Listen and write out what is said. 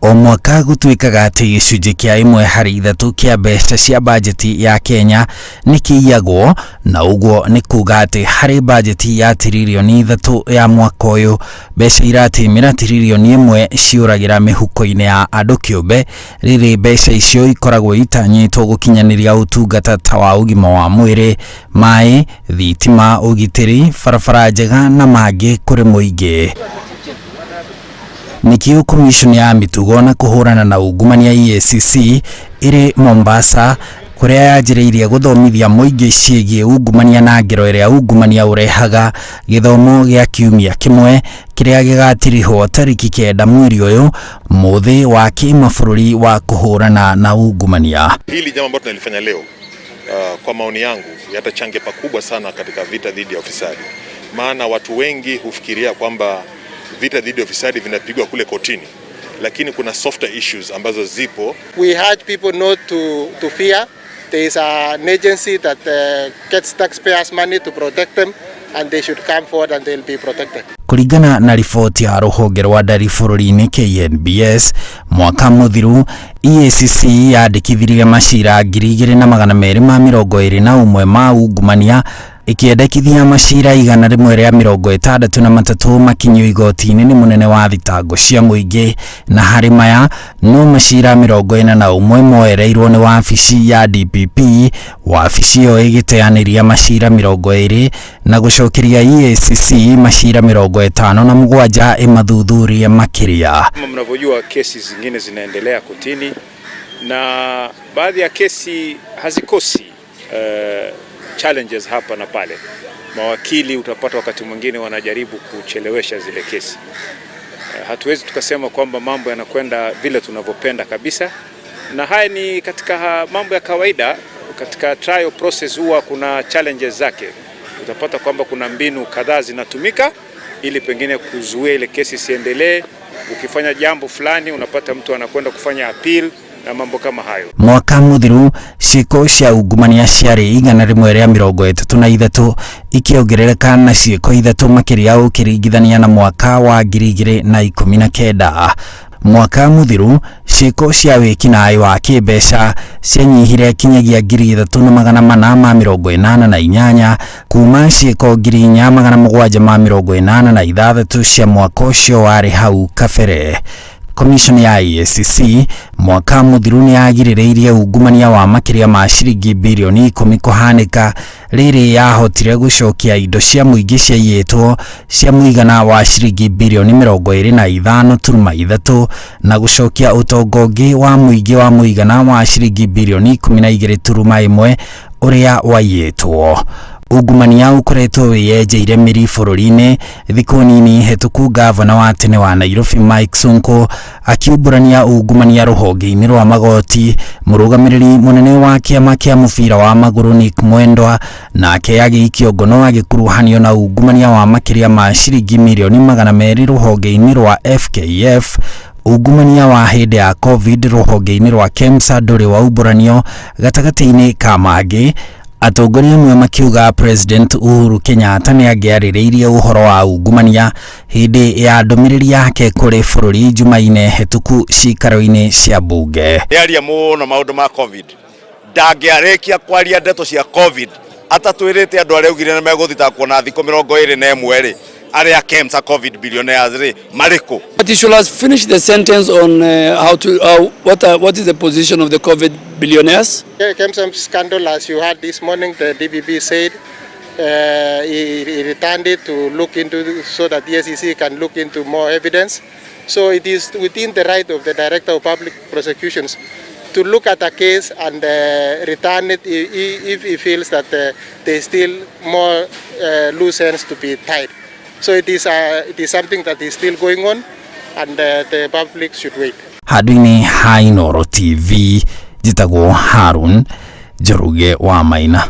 O mwaka gũtuĩkaga atĩ gĩcunjĩ kĩa ĩmwe harĩ ithatũ kĩa mbeca cia bajeti ya Kenya nĩ kĩiyagwo, na ũguo nĩ kuga atĩ harĩ bajeti ya tiririoni 3 ya mwaka ũyũ, mbeca iratimĩra tiririoni 1 ciũragĩra mĩhuko-inĩ ya andũ kĩũmbe, rĩrĩ mbeca icio ikoragwo itanyĩtwo gũkinyanĩria ũtungata ta wa ũgima wa mwĩrĩ, maĩ, thitima, ũgitĩri, barabara njega na mangĩ kũrĩ mũingĩ. Nĩkĩo Commission ya mĩtugo na kũhũrana na ungumania EACC ĩrĩ Mombasa, kũrĩa yanjĩrĩirie gũthomithia mũingĩ ciĩgiĩ ungumania na ngero ĩrĩa ungumania ũrehaga, gĩthomo gĩa kiumia kĩmwe kĩrĩa gĩgatirihwo tarĩki 9 mweri ũyũ, mũthĩ wa kĩmabũrũri wa kũhũrana na ungumania. Hili jambo ambalo tunalifanya leo, kwa maoni yangu yatachangia pakubwa sana katika vita dhidi ya ufisadi, maana watu wengi hufikiria kwamba vita dhidi ya ufisadi vinapigwa kule kotini, lakini kuna softer issues ambazo zipo. We urge people not to fear. There is an agency that gets taxpayers' money to protect them, and they should come forward and they'll be protected. Kũringana na riboti ya rũhonge rwa ndari bũrũri-inĩ KNBS, mwaka mũthiru EACC yandĩkithirie macira 2221 ma ungumania, ĩkĩendekithia macira 163 makinyio igoti-inĩ nĩ mũnene wa thitango cia mũingĩ, na harĩ maya no macira 41 moereirwo nĩ wabici ya DPP, wabici ĩyo ĩgĩteanĩria macira 20 na gũcokeria EACC macira 57 ĩmathuthurie makĩria. Kama mnavyojua, kesi zingine zinaendelea kotini na baadhi ya kesi hazikosi challenges hapa na pale. Mawakili utapata wakati mwingine wanajaribu kuchelewesha zile kesi. Hatuwezi tukasema kwamba mambo yanakwenda vile tunavyopenda kabisa, na haya ni katika mambo ya kawaida. Katika trial process huwa kuna challenges zake. Utapata kwamba kuna mbinu kadhaa zinatumika ili pengine kuzuia ile kesi isiendelee. Ukifanya jambo fulani, unapata mtu anakwenda kufanya appeal na mambo kama hayo. Mwaka mũthiru ciĩko cia ungumania ciarĩ 133, ikĩongerereka na ciĩko 3 makĩria ũkĩringithania na mwaka wa 2019. Mwaka mũthiru ciĩko cia wĩkinaĩ wa kĩmbeca cianyihire kinyagia 3488 kuma ciĩko 4786 cia mwaka ũcio warĩ hau kabere. Commission ya EACC mwaka mũthiru nĩ yagirĩrĩirie ungumania wa makĩria ma ciringi birioni 10 kũhanĩka, rĩrĩ yahotire gũcokia indo cia mũingĩ ciaiyĩtwo cia mũigana wa ciringi birioni 25.3 na gũcokia ũtonga ũngĩ wa mũingĩ wa mũigana wa ciringi birioni 12.1 ũrĩa waiyĩtwo. Ungumania ũkoretwo wĩyenjeire mĩri bũrũri-inĩ. Thikũ nini hetũku, gavana wa tene wa Nairobi Mike Sonko akiumbũrania ungumania rũhonge-inĩ rwa magoti. Mũrũgamĩrĩri mũnene wa kĩama kĩa mũbira wa magũrũ Nick Mwendwa nake agĩikio ngono agĩkuruhanio na ungumania wa makĩria ma ciringi mirioni 200 rũhonge-inĩ rwa FKF. Ungumania wa hĩndĩ ya Covid rũhonge-inĩ rwa KEMSA ndũrĩ waumbũranio, gatagatĩ-inĩ ka mangĩ. Atongoria amwe makiuga President Uhuru Kenyatta nĩ angĩarĩrĩirie ũhoro wa ungumania hĩndĩ ya ndũmĩrĩri yake kũrĩ bũrũri Jumaine hetũku cikaro-inĩ cia bunge. Nĩaria mũno maũndũ ma Covid, ndangĩarĩkia kwaria ndeto cia Covid atatwĩrĩte andũ arĩa augire nĩ megũthitangwo na thikũ 21 rĩ, arĩa KEMSA Covid billionaires rĩ, marĩkũ? But he should have finished the sentence on how to what is the position of the COVID billionaires. KEMSA scandal, as you heard this morning, the DPP said he returned it to look into so that the EACC can look into more evidence. So it is within the right of the Director of Public Prosecutions to look at a case and return it if he feels that there is still more loose ends to be tied. So it is something that is still going on, and the public should wait. Handũ-inĩ ha Inooro TV, njĩtagwo Harun Njoroge wa Maina.